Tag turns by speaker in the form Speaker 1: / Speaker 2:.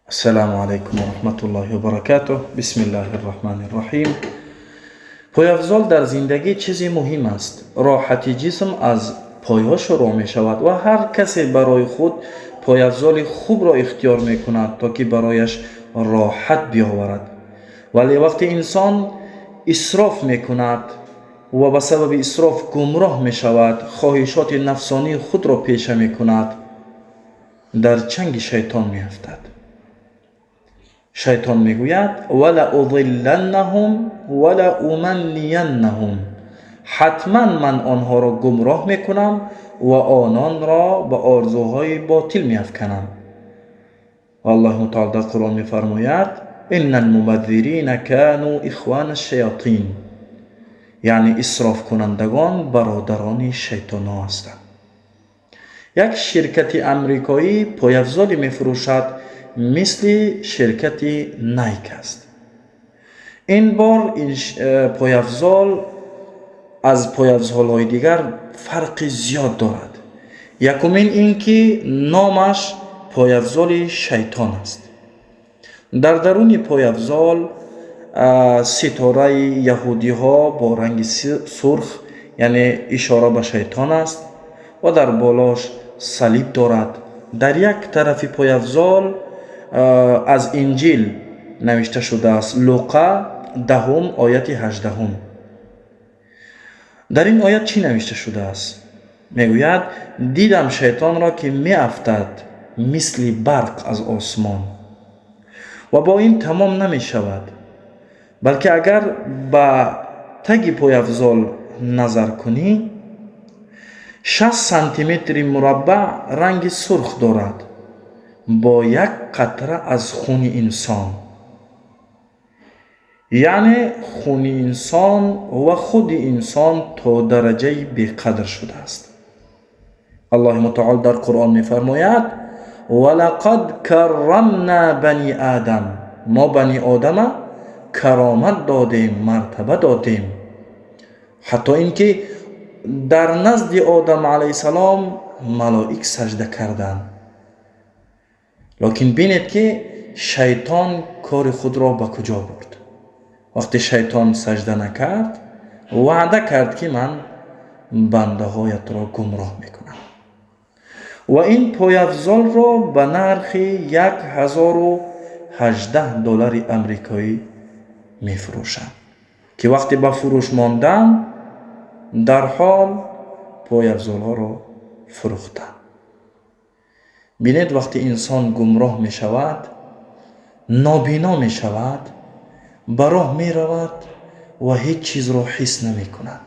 Speaker 1: Ассалому алайкум ва раҳматуллоҳи ва баракатуҳ. Бисмиллаҳи рраҳмани рраҳим. Пойафзол дар зиндагӣ чизи муҳим аст. Роҳати ҷисм аз пойҳо шурӯъ мешавад ва ҳар касе барои худ пойафзоли хубро ихтиёр мекунад, то ки барояш роҳат биёварад. Вале вақте инсон исроф мекунад ва ба сабаби исроф гумроҳ мешавад, хоҳишоти нафсонии худро пеша мекунад, дар чанги шайтон меафтад. Шайтон мегӯяд: ва лаузилланнаҳум ва лауманнияннаҳум, ҳатман ман онҳоро гумроҳ мекунам ва ононро ба орзуҳои ботил меафканам. Ва Аллоҳи мутаол дар Қуръон мефармояд: инна алмубаззирина кану ихвана шаятин, яъне исрофкунандагон бародарони шайтонҳо ҳастанд. Як ширкати амрикоӣ пойафзоле мефурӯшад, мисли ширкати Найк аст. Ин бор ин пойафзол аз пойафзолҳои дигар фарқи зиёд дорад. Якумин ин ки номаш пойафзоли шайтон аст. Дар даруни пойафзол ситораи яҳудиҳо бо ранги сурх, яъне ишора ба шайтон аст, ва дар болош салиб дорад. Дар як тарафи пойафзол аз Инҷил навишта шудааст, Луқа 10-ум, ояти 18-ум. Дар ин оят чӣ навишта шудааст? Мегӯяд: дидам шайтонро, ки меафтад мисли барқ аз осмон. Ва бо ин тамом намешавад, балки агар ба таги пойафзол назар кунӣ, 60 сантиметри мураббаъ ранги сурх дорад бо як қатра аз хуни инсон, яъне хуни инсон ва худи инсон то дараҷаи беқадр шудааст. Аллоҳи мутаол дар Қуръон мефармояд: валақад каррамна бани Адам, мо бани Одама каромат додем, мартаба додем, ҳатто ин ки дар назди Одам алайҳиссалом малоик сажда карданд. Лекин бинед, ки шайтон кори худро ба куҷо бурд. Вақте шайтон сажда накард, ваъда кард, ки ман бандаҳоятро гумроҳ мекунам. Ва ин пойафзолро ба нархи 1018 доллари амрикоӣ мефурӯшанд, ки вақте ба фурӯш монданд, дарҳол пойафзолҳоро фурӯхтанд. Бинед, вақте инсон гумроҳ мешавад, нобино мешавад, ба роҳ меравад ва ҳеҷ чизро ҳис намекунад.